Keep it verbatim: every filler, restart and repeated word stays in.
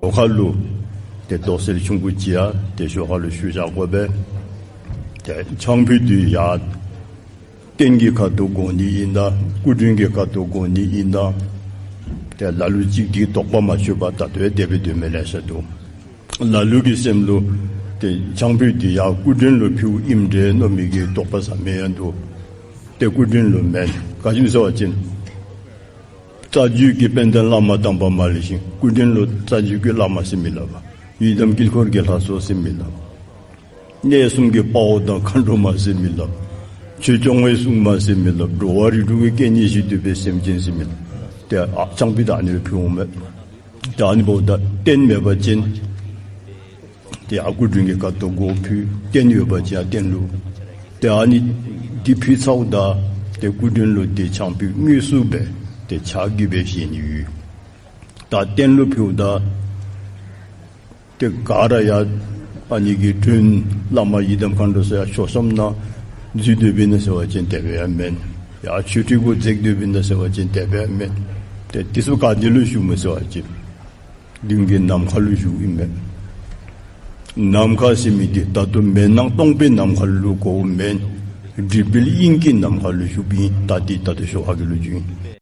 ཞོར་ཁ་ལུ་ཏེ་དོགས་སེལ་ཆུང་ཀུ་ཅིག་ཡང་ཏེ་ཞོར་ཁ་ལུ་ཞུ་བཞག་དགོ་པས། ཏེ་ཆང་ཕུད་འདི་ཡང་རྟེན་གྱི་ཁ་ཐུག་དགོ་ནི་ཨིན་ན་སྐུ་མགྲོན་གྱི་ཁ་ཐུག་དགོ་ནི་ཨིན་ན། ཏེ་ལ་ལུ་ཅིག་འདི་དོགས་པ་མ་ཆོད་པར་ད་ལྟོ་ཡང་དེ་སྦེ་སྡོད་མི་ལེ་ཤ་འདུག། ལ་ལུ་གི་སེམས་ལུ་ཏེ་ཆང་ཕུད་འདི་ཡང་སྐུ་མགྲོན་ལུ་ཕུལཝ་ཨིནམ་འདྲས་མནོ་མི་གི་དོགས་པ་ཟ་མི་ཡང་འདུག། ཏེ་སྐུ་མགྲོན་ལུ་མེན། ག་ཅི་སྨོ་ཟེར་བ་ཅིན་རྩ་རྒྱུད་ཀྱི་དཔལ་ལྡན་བླ་མ་དམ་པ་མ་ལེགས་ཤིང་སྐུ་མགྲོན་ལུ་རྩ་རྒྱུད་ཀྱི་བླ་མ་ཟེར་མི་སླབ། ཡི་དམ་དཀྱིལ་འཁོར་གྱི་ལྷ་ཚོགས་ཟེར་མི་སླབ། གནས་གསུམ་གྱི་དཔའ་བོ་དང་མཁའ་འགྲོ་མ་ཟེར་མི་སླབ། ཆོས་སྐྱོང་བའི་སྲུང་མ་ཟེར་མི་སླབ། འགྲོ་བ་རིགས་དྲུག་གི་སྐྱེ་གནས་བཞི་འདུས་པའི་སེམས་ཅན་ཟེར་མི་སླབ། ཏེ་ཨ་ཆང་ཕུད་ད་ཨ་ནི་སྦེ་ཕུལ་འོང་མས། ཏེ་ཨ་ནི་འབདཝ་ད་རྟེན་མེད་པ་ཅིན་ཏེ་ཡང་སྐུ་མགྲོན་གྱི་ཁ་ཐུག་དགོ་ཕུལ། རྟེན་ཡོད་པ་ཅིན་ཡང་རྟེན་ལུ། ཏེ་ཨ་ནི་འདི་ཕུལ་ཚརཝ་ད་ཏེ་སྐུ་མགྲོན་ལུ་ཏེ་ཆང་ཕུད་དངོས་སུ་སྦེ་ཏེ་ཕྱག་གིས་སྦེ་བཞེས་ནི་ཡོད། ད་རྟེན་ལུ་ཕུལཝ་ད་ཏེ་ག་ར་ཡང་ཨ་ནི་གི་མགྲོན་བླ་མ་ཡི་དམ་མཁའ་འགྲོ་ཚུ་ཡང་མཆོད་བཤམ་ནང་འཛུལ་སྡོདཔ་ཨིན་ན་ཟེར་བ་ཅིན་དེ་སྦེ་ཡང་མེན། ཡང་མཆོད་ཁྲི་གུ་འཛེགས་སྡོདཔ་ཨིན་ན་ཟེར་བ་ཅིན་དེ་སྦེ་ཡང་མེན། ཏེ་འདི་ཚུ་ག་ཏེ་ལུ་བཞུགས་སྨོ་ཟེར་བ་ཅིན་མདུན་གྱི་ནམ་མཁའ་ལུ་བཞུགསཔ་ཨིན་མས། ནམ་མཁའ་ཟེར་མི་འདི་ད་ལྟོ་མེ་ནང་སྟོང་པའི་ནམ་མཁའ་ལུ་གོཝ་མེན། སྒྲིབ་པའི་དབྱིངས་ཀྱི་ནམ་མཁའ་ལུ་བཞུགསཔ་ཨིན། ད་འདི་ད་ལྟོ་ཞོར་ཁ་གི་ལོ་རྒྱུས་ཨིན།